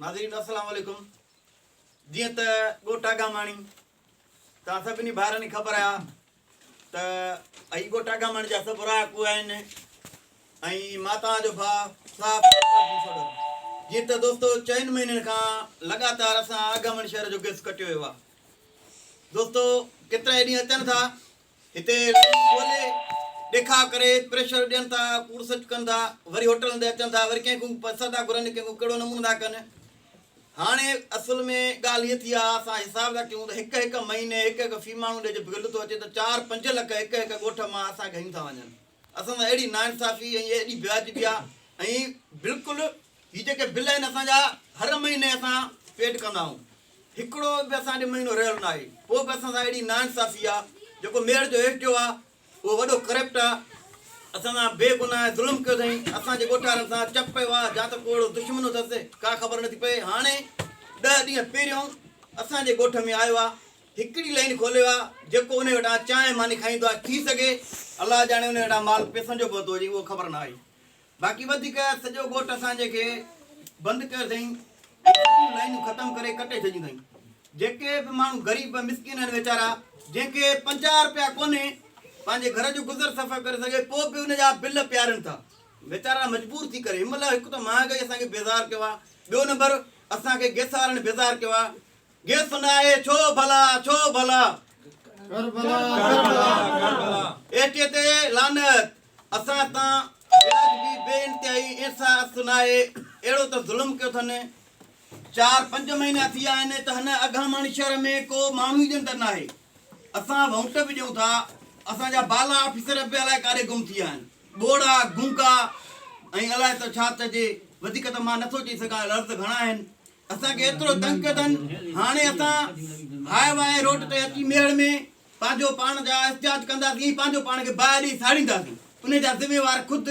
ناظرين السلام عليڪم جيئن ته ڳوٺ آگاماڻي توهان سڀني ڀائرن کي خبر آهي ته هي ڳوٺ آگاماڻي جا سڀ رهاڪو آهن ۽ مان توهان جو ڀاء صاحب جيئن ته دوستو چئن مهينن کان لڳاتار اسان آگاماڻي شهر جو گئس ڪٽيو ويو آهي دوستو ڪيترا ڏينهن اچن ٿا هتي لائين کولي ڏيکاء ڪري پريشر ڏين ٿا، ڪوڙ سچ ڪن ٿا، وري هوٽلن تي اچن ٿا، وري ڪنهن کان پئسا ٿا گهرن، ڪنهن کان ڪهڙو نمونو ٿا ڪن. هاڻي اصل ۾ ڳالهه هيء ٿي آ، اسان حساب ٿا ڪيون ته هڪ هڪ مهيني هڪ هڪ في ماڻهو ڏي جو بل ٿو اچي ته چار پنج لک هڪ هڪ ڳوٺ مان اسان کي هنيون ٿا وڃن. اسان سان اهڙي ناانصافي ۽ ايڏي بيواجبي آ ۽ بلڪل هي جيڪي بل آهن اسان جا هر مهيني اسان پيڊ ڪندا آهيون. هڪڙو به اسان ڏي مهينو رهيل ناهي پوء به اسان سان اهڙي ناانصافي آ جيڪو ميڙ جو ايس ڊي او آ اهو وڏو ڪرپٽ آ اسان سان بي گناهه ظلم ڪيو اٿئين اسان جي ڳوٺارن سان چپ پيو آ جا ته ڪو اهڙو دشمن اٿس ڪا خبر نٿي پئي هاڻي ڏهه ڏينهن پهريون اسان جي ڳوٺ ۾ آيو آ هڪڙي لائين کوليو آ جيڪو انهي وٽان چانهه ماني کائيندو آ ٿي سگهي الله ڄاڻي انهي وٽان مال پئسن جو پهتو هجي اهو خبر ناهي. باقي وڌيڪ سڄو ڳوٺ اسان جي کي بند ڪيو اٿئين ۽ سڄيون لائينون ختم ڪري ڪٽي ڇڏيون اٿئين. جيڪي به ماڻهو غريب مسڪين آهن ويچارا جنهن کي 50 رپيا ڪونهي پنهنجي گهر جو گذر سفر ڪري سگهي پوء به ان جا بل پيارين ٿا ويچارا مجبور ٿي ڪري هن مهل هڪ ته مهانگائي اسان کي بيزار ڪيو آهي ٻيو نمبر اسان کي گئس وارن بيزار ڪيو آهي گيس ناهي ڇو ڀلا ڇو ڀلا. ڪربلا ڪربلا ڪربلا. ايٽي تي لعنت اسان تان بيادبي بي انتهائي احساس ناهي اهڙو ته ظلم ڪيو اٿن چار پنج مهينا ٿي ويا آهن ته هن اگهاماڻي شهر ۾ ڪو ماڻهو ئي ڄڻ ته ناهي اسان وونٽ به ڏيون ٿا اسان جا بالا آفيسر به الائي ڪاڏي گم ٿي ويا آهن ٻوڙا گونگا ۽ الائي ته ڇا چئجي وڌيڪ ته مان نٿو چئي سگهان لفظ گهڻا آهن اسان کي ايترو تنگ ڪيو اٿن، هاڻي اسان هاء واء روڊ تي اچي ميهڙ ۾ پنهنجو پاڻ جا احتجاج ڪنداسين ۽ پنهنجو پاڻ کي باهه ڏئي ساڙينداسين، انهي جا ذميوار خود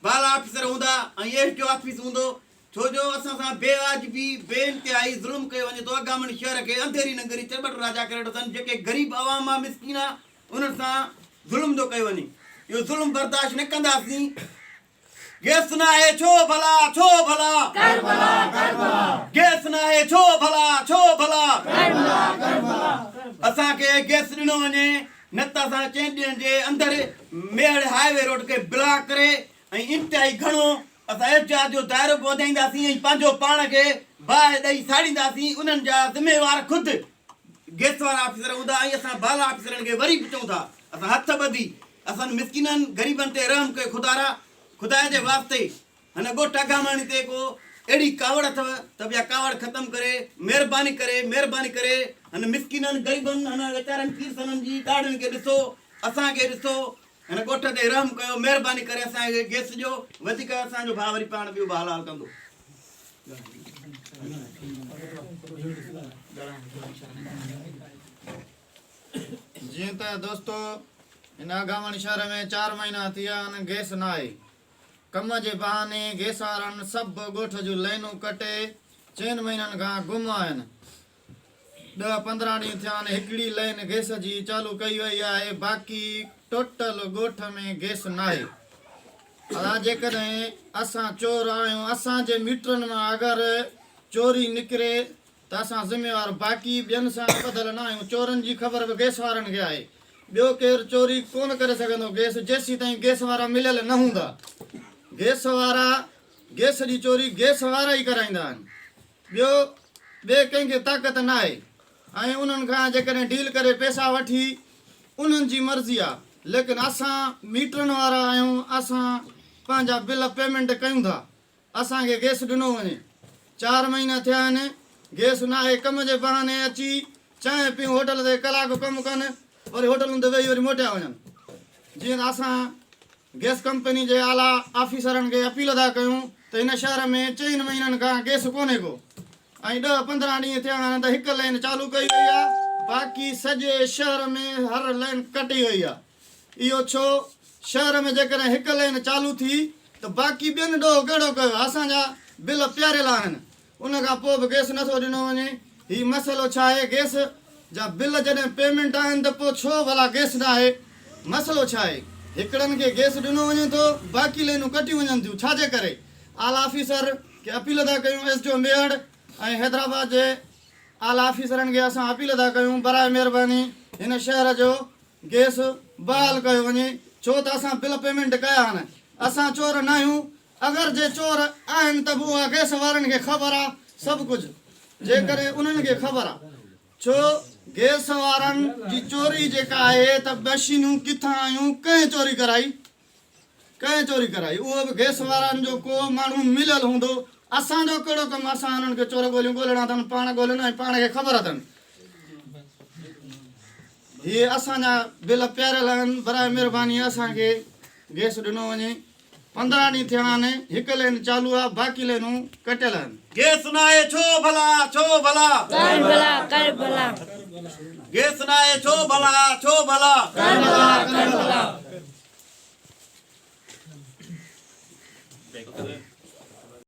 بالا آفيسر هوندا ۽ ايس ڊي او آفيس هوندو، ڇو جو اسان سان بي واجبي بي انتهائي ظلم ڪيو وڃي ٿو، اگهامڻ شهر کي انڌيري ننگري چرٻٽ راجا ڪري ويٺو اٿن، جيڪي غريب عوام آ مسڪين آ انهن سان ظلم ٿو ڪيو وڃي، اهو ظلم برداشت نه ڪنداسين. گيس ناهي ڇو ڀلا ڇو ڀلا ڪربلا ڪربلا گيس ناهي ڇو ڀلا ڇو ڀلا ڪربلا ڪربلا اسان کي گيس ڏنو وڃي نه ته اسان چئن ڏينهن جي اندر ميهڙ هاء وي روڊ کي بلاڪ ڪري ۽ انتهائي گهڻو اسان احتجاج جو دائرو به وڌائينداسين ۽ پنهنجو پاڻ کي باهه ڏئي ساڙينداسين انهن جا ذميوار خود گيس وارا آفيسر هوندا ۽ اسان بالا آفيسرن کي وري به چئون ٿا اسان هٿ ٻڌي اسان مسڪينن غريبن تي رحم ڪيو خدارا خدا جي واسطي هن ڳوٺ اگهاماڻي تي ڪو اهڙي ڪاوڙ اٿو ته اها ڪاوڙ ختم ڪري مهرباني ڪري مهرباني ڪري هن مسڪينن غريبن هن ويچارن پيرسنن جي ڏاڙهين کي ڏسو اسان کي ڏسو هن ڳوٺ تي رحم ڪيو مهرباني ڪري اسان کي گيس ڏيو وڌيڪ اسان جو ڀاء وري پاڻ ٻيو به حال حال ڪندو. جيئن ته دوستو هن اگهامڻ شهر ۾ چار مهينا ٿي ويا آهن گئس ناهي. ڪم جي بهاني گئس وارن سڀ ڳوٺ جون لائنون ڪٽي چئن مهينن کان گم آهن. ڏهه 15 ڏينهن ٿيا آهن هڪڙي لائن گئس جي چالو ڪئي وئي آهي باقي ٽوٽل ڳوٺ ۾ گئس ناهي. ادا جيڪڏهن اسان چور آهيون اسان جي ميٽرن مان اگر چوري نڪري ته اسان ذميوار باقي ٻين سان ٻڌل نه آهيون چورن جي خبر به گئس وارن کي آهي ٻيو ڪير چوري ڪونه ڪري سگهندو گئس جيسيتائين گئس وارا مليل نه هوندا گئس وارا گئس جي چوري گئس وارا ئي ڪرائيندا آهن ٻيو ٻئي ڪنهن کي طاقت نه آهي ۽ انهن کان جيڪڏهن ڊيل ڪري پئسا وٺي انهن جي مرضي آ ليڪن اسان ميٽرن وارا آهيون اسان پنهنجا بل پيمنٽ ڪيون ٿا اسان کي گئس ڏنو وڃي. چار مهينا ٿيا آهن گئس ناهي ڪم جي بهاني اچي چانهه پيون هوٽل تي ڪلاڪ ڪم ڪن وري هوٽلن تي ويهي وري موٽيا وڃن جيئن ته اسان گئس ڪمپني جي اعليٰ آفيسرن کي اپيل ٿا ڪيون ته هن شهر ۾ چئن مهينن کان گئس ڪونهي ڪو ۽ ڏهه 15 ڏينهن ٿيا آهن ته هڪ لائين چالو ڪئي وئي آهي باقي سڄي شهر ۾ هر لائين ڪٽي وئي آهي. اهو ڇو؟ شهر ۾ جيڪڏهن هڪ لين چالو ٿي ته باقي ٻين ڏوهه ڪهڙو ڪيو؟ اسان جا بل پياريل آهن، ان کان پوء به گئس نٿو ڏنو وڃي، هي مسئلو ڇا آهي؟ گئس جا بل جڏهن پيمينٽ آهن ته پوء ڇو ڀلا گئس ناهي؟ مسئلو ڇا آهي؟ هڪڙن کي گئس ڏنو وڃي ٿو، باقي لينون ڪٽيون وڃن ٿيون، ڇا جي ڪري؟ اعليٰ آفيسر کي اپيل ٿا ڪيون، S D O Mehar. ۽ Hyderabad جي اعليٰ آفيسرن کي اسان اپيل ٿا ڪيون براء مهرباني هن شهر جو گيس بحال ڪيو وڃي ڇو ته اسان بل پيمينٽ ڪيا آهن اسان چور ناهيون اگر جي چور آهن ته به اها گيس وارن کي خبر آ سڀ ڪجهه جيڪڏهن انهن کي خبر آ ڇو گيس وارن جي چوري جيڪا آهي ته مشينون ڪٿان آيون ڪنهن چوري ڪرائي ڪنهن چوري ڪرائي اهو به گيس وارن جو ڪو ماڻهو مليل هوندو اسان جو ڪهڙو ڪم اسان انهن کي چور ڳوليون ڳولڻا اٿن پاڻ ڳولين ۽ پاڻ کي خبر اٿن هي اسان جا بل پياريل آهن براء مهرباني اسان کي گيس ڏنو وڃي 15 ڏينهن ٿيا آهن هڪ لين چالو آهي باقي لينون ڪٽيل آهن. گيس ناهي ڇو ڀلا ڇو ڀلا. ڪر ڀلا ڪر ڀلا. گيس ناهي ڇو ڀلا ڇو ڀلا. ڪر ڀلا ڪر ڀلا.